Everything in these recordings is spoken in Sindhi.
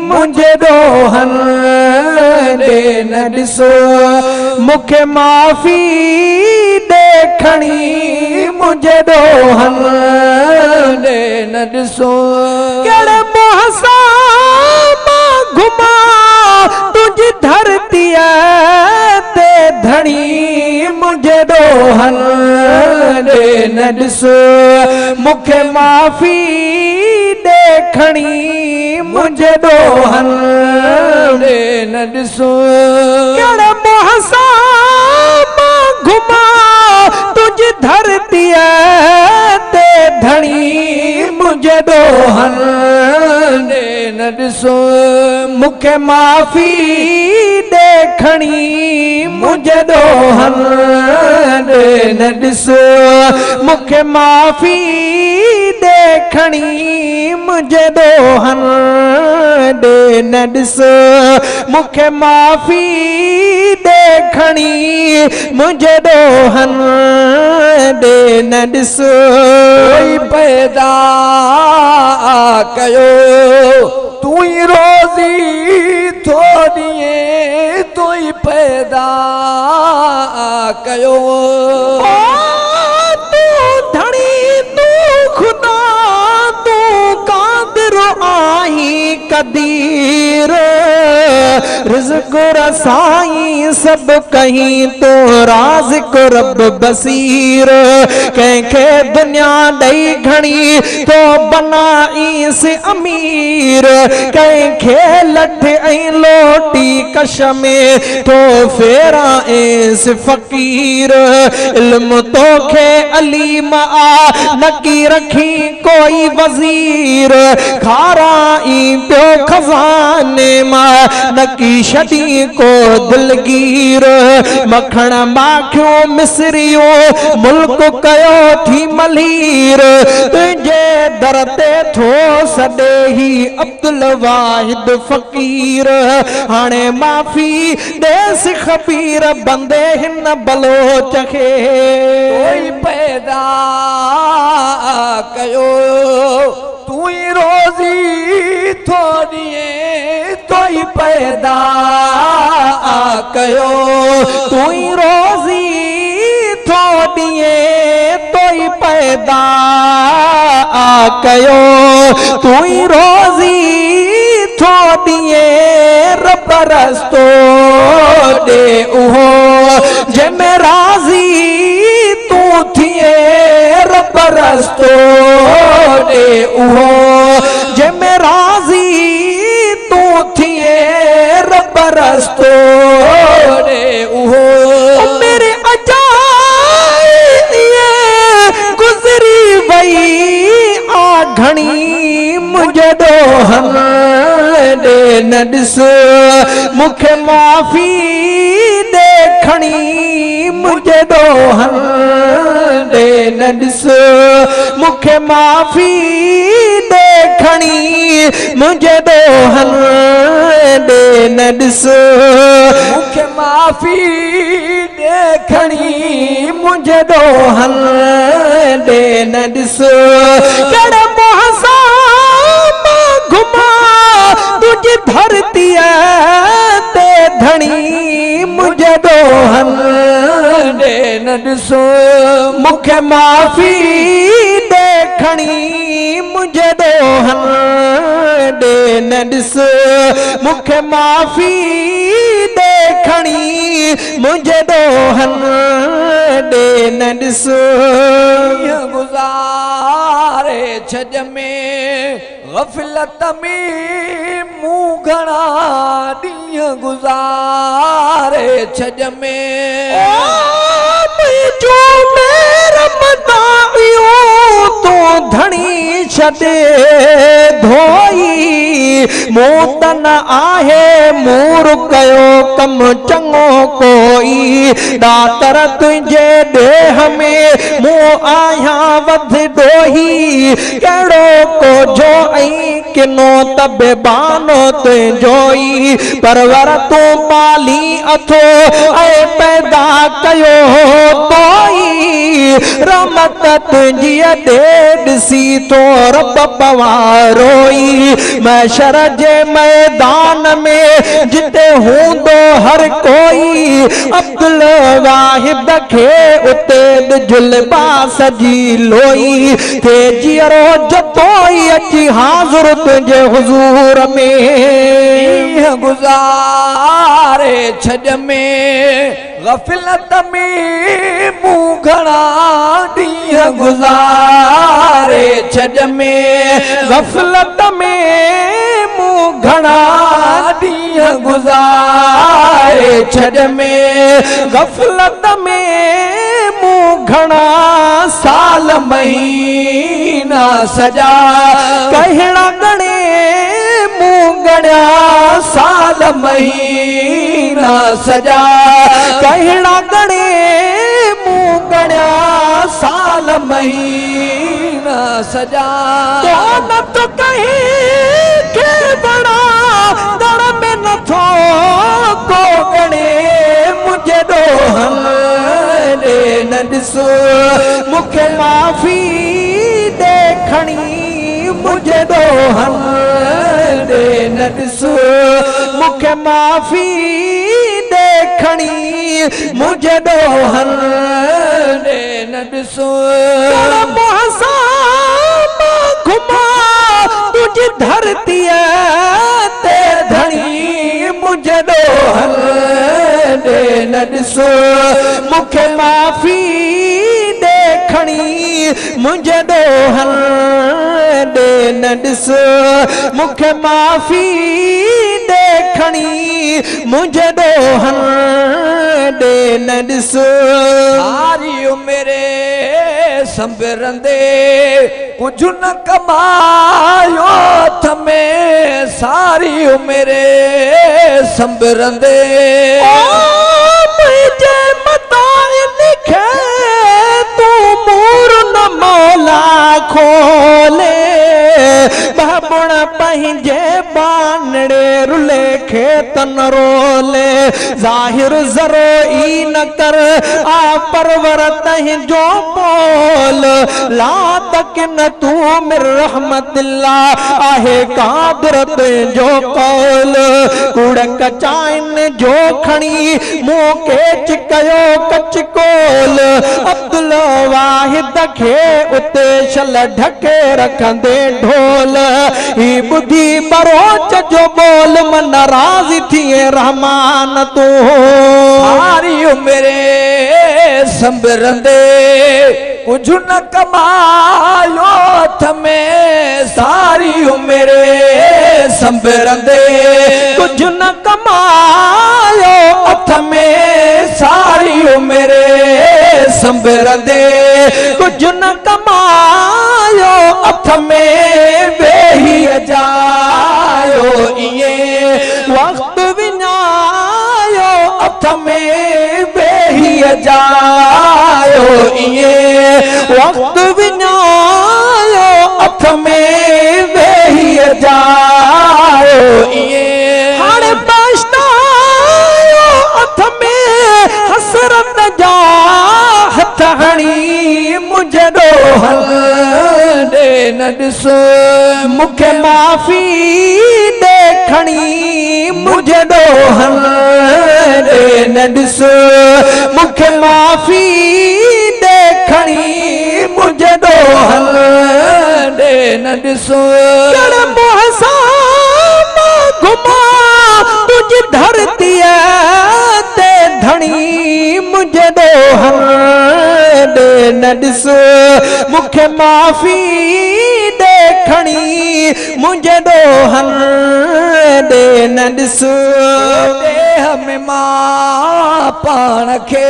منهنجي ڏوهن ڏي نه ڏس. مون کي معافي ڏي کڻي منهنجي ڏوهن ڏي نه ڏسو. ڪهڙي منهن سان مان گهمان تنهنجي ڌرتيءَ تي ڌڻي منهنجي ڏوهن ڏي نه ڏس. مون کي معافي ڏي کڻي منهنجي ڏوهن ڏي نه ڏسو. ڪهڙي منهن سان مان گهمان تنهنجي ڌرتيءَ تي ڌڻي منهنجي ڏوهن ڏي نه ڏسو. مون کي معافي ڏي کڻي منهنجي ڏوهن ڏي نه ڏس. مون کي معافي ڏي کڻي منهنجي ڏوهن ڏي نه ڏس. مون کي معافي ڏي کڻي منهنجي ڏوهن ڏي نه ڏس. ڪوئي پيدا ڪيو تون ئي روزي ٿو ڏئين، تون ئي پيدا ڪيو. تون ڌڻي تون خدا تون قادر آهين قدير، رزق رسائي سڀ ڪهين تون رازق رب بصير. ڪنهن کي دنيا ڏئي گهڻي تو بنائيس امير، ڪنهن کي لٺ ۽ لوٽي ڪش ۾ تو ڦيرائيس فقير. علم توکي عليم آ نڪي رکي ڪوئي وزير، کارائي پيو خزاني مان نڪي ڇڏي ڪو دلگير. مکڻ ماکيون مسريون ملڪ ڪيو ٿي ملير، تنهنجي در تي ٿو سڏي هي عبدل واحد فقير. هاڻي معافي ڏيس خبير بندي هن بلوچ کي. ڪوئي پيدا ڪيو تون ئي روزي ٿو ڏئين، تون ئي پيدا ڪيو. تون ئي روزي ٿو ڏئين، تو ئي پيدا ڪيو. تون ئي روزي ٿو ڏئين، رب رستو ڏي اهو جنهن ۾ راضي تون ٿئي. رب رستو ڏي اهو جنهن ۾ راضي تون ٿئي. رب رستو ڏي اهو. ميري اجائي گذري وئي آ گهڻي منهنجي ڏوهن ڏي نه ڏس. مون کي معافي ڏي کڻي منهنجي ڏوهن ڏي نه ڏس. مون کي معافي ڏي کڻي منهنجي ڏوهن ڏي نه ڏس. مون کي معافي ڏي کڻي منهنجي ڏوهن ڏي نه ڏس. ڪهڙي منهن سان مان گهمان تنهنجي ڌرتيءَ تي ڌڻي منهنجي ڏوهن ڏي نه ڏسو. مون کي معافي ڏي کڻي منهنجي ڏوهن ڏي نه ڏس. مون کي معافي ڏي کڻي منهنجي ڏوهن ڏي نه ڏس. گذاري ڇڏ ۾ غفلت ۾ مون گهڻا ڏينهن گذاري ڇڏ ۾. منهنجو تون ڌڻي ڇڏي ڌوئي، مون ته نه آهي مور ڪيو ڪم چڱو ڪوئي. ڏاتر تنهنجي ڏيهه ۾ مون آهيان وڌ ڏوهي، ڪهڙو ڪوجهو ۽ ڪنو ته به بانو تنهنجو ئي پرور تون پالي اٿو ۽ پيدا ڪيو تو ئي رحمت تنهنجيءَ ڏي ڏسي ٿو رب پوان روئي محشر جي ميدان ۾ جتي هوندو هر ڪوئي عبدل واحد کي اتي ڏج لباس جي لوئي ٿئي جيئرو جتوئي اچي حاضر تنهنجي حضور ۾. ڏينهن گذاري ڇڏ ۾ غفلت ۾ مون گهڻا ڏينهن گذاري ڇڏ ۾ غفلت ۾ مون گهڻا ڏينهن گذاري ڇڏ ۾ غفلت ۾ مون گهڻا سال مهينا سڄا ڪهڙا ڳڻي مون ڳڻيا سال مهينا سڄا ڪهڙا ڳڻي مون ڳڻيا سال مهينا سڄا ڪونه ٿو ڪنهن کي وڻان دڙ ۾ نٿو ڪو ڳڻي منهنجي ڏوهن ڏي نه ڏس مون کي معافي ڏي کڻي منهنجي ڏوهن ڏي نه ڏس مون کي معافي ڏي کڻي منهنجي ڏوهن ڏي نه ڏس منهن سان مان گهمان تنهنجي ڌرتيءَ تي ڌڻي منهنجي ڏوهن ڏي نه ڏس مون کي معافي ڏي کڻي منهنجي ڏوهن ڏي نه ڏس مون کي معافي ڏي کڻي منهنجي ڏوهن ڏي نه ڏس ساري عمر سنڀرندي ڪجهه نه ڪمايو هٿ ۾ ساري عمر سنڀرندي او منهنجي متان کي تون مور نه مولا کولي بابڻ پنهنجي بانڙي رلي کي تن رولي ظاهر ذرو ئي نه ڪر آ پرور تنهنجو ٻول لا تقنطوا من رحمت الله آهي قادر تنهنجو قول ڪوڙ ڪچائن جو کڻي مون ڪيچ ڪيو ڪچ ڪول عبدل واحد کي اتي شل ڍڪي رکندي ڍول هي ٻڌي ٻروچ جو ٻول من راضي ٿئي رحمان تون ساري عمر سنڀرندي ڪجهه نه ڪمايو هٿ ۾ ساري عمر سنڀرندي ڪجهه نه ڪمايو هٿ ۾ ساري عمر سنڀرندي ڪجهه نه ڪمايو هٿ ۾ ويهي اجايو ائين وقت وڃايو هٿ ۾ ويهي اجايو ائين وقت وڃايو هٿ ۾ ويهي اجايو ائين هاڻي پڇتايو هٿ ۾ حسرت جا هٿ هڻي منهنجي ڏوهن ڏي نه ڏس مون کي معافي ڏي کڻي منهنجي ڏوهن ڏي نه ڏس مون کي معافي ڏي کڻي منهنجي ڏوهن ڏي نه ڏس ڪهڙي منهن سان مان گهمان تنهنجي ڌرتيءَ تي ڌڻي منهنجي ڏوهن ڏي نه ڏس مون کي معافي ڏي کڻي منهنجي ڏوهن ڏي نه ڏس ڏيهه ۾ مان پاڻ کي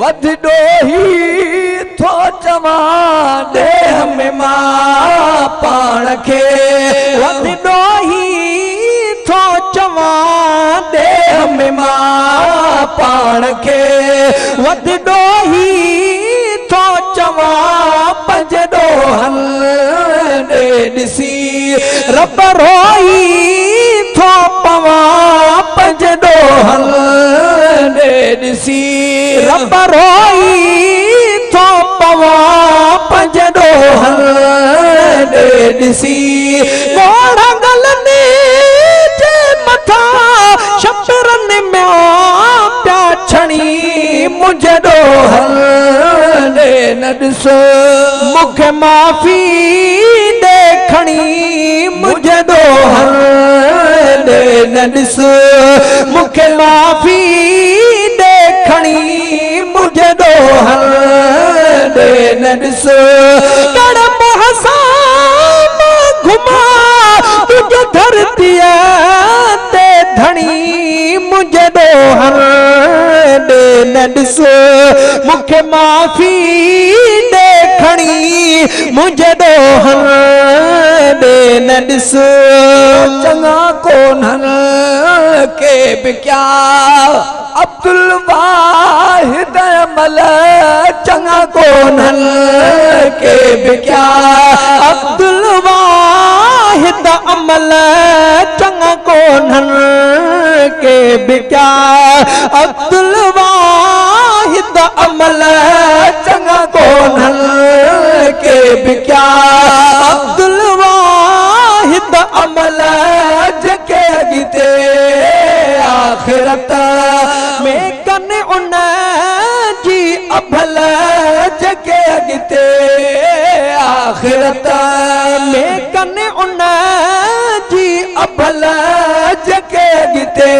وڌ ڏوهي ٿو چوان ڏيهه ۾ مان پاڻ کي وڌ ڏوهي ٿو چوان ڏيهه ۾ مان پاڻ کي وڌ ڏوهي ٿو چوان پنج ڏوهن ڏي ڏسي रब रोई थो पवां पंहिंजे ॾोहनि ॾे ॾिसी, रब रोई थो पवां पंहिंजे ॾोहनि ॾे ॾिसी। ॻोढ़ा गलनि जे मथां छपरनि में पिया छणी मुंहिंजे ॾोहनि ॾे न ॾिसो। मूंखे माफ़ी ॾे खणी मुंहिंजे ॾोहनि ॾे न ॾिस, मूंखे माफ़ी ॾे खणी मुंहिंजे ॾोहनि ॾे न ॾिस। कड़ मुंहं सां मां घुमां तुंहिंजे धरतीअ ते धणी मुंहिंजे ॾोहनि ॾे न ॾिस, मूंखे माफ़ी ॾे खणी मुंहिंजे ॾोहनि ॾे न ॾिस। चङा कोन्हनि के बि क्या अब्दुल वाहिद अमल, चङा कोन्हनि के बि क्या अब्दुल वाहिद अमल, चङा कोन्हनि के बि क्या अब्दुल वाहिद अमल, चङा कोन्हनि के बि क्या अब्दुल वाहिद अमल, जेके अॻिते आख़िरत में कन उन जी अभल, जेके अॻिते आख़िरत में कन उन जी अभल, जेके अॻिते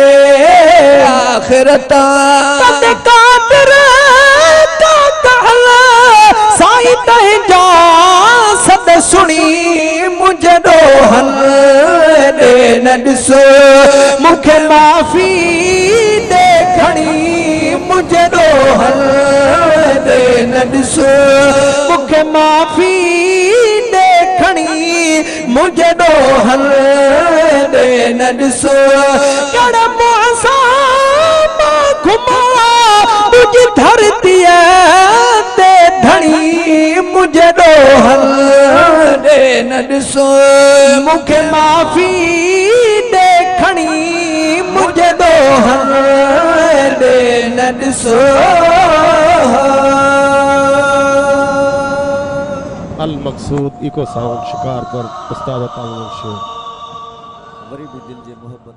आख़िरत। कॾहिं कादिर का कहल साईं तंहिंजा सॾ सुणी मुंहिंजे ॾोहनि ॾे न ॾिसो, मूंखे माफ़ी ॾे खणी मुंहिंजे ॾोहनि ॾे न ॾिसो, मूंखे माफ़ी ॾे खणी मुंहिंजे ॾोहनि ॾे न ॾिसो। कड़ मुंहं सां मां घुमां तुंहिंजी धरतीअ ते धणी मुंहिंजे ॾोहनि ॾे न ॾिसो, मूंखे माफ़ी ॾे खणी मुंहिंजे ॾोहनि ॾे न ॾिसो। अल मक़सूद इको साउंड शिकारपुर उस्ताद ताउन शेख। वरी बि दिलि जी मोहबत।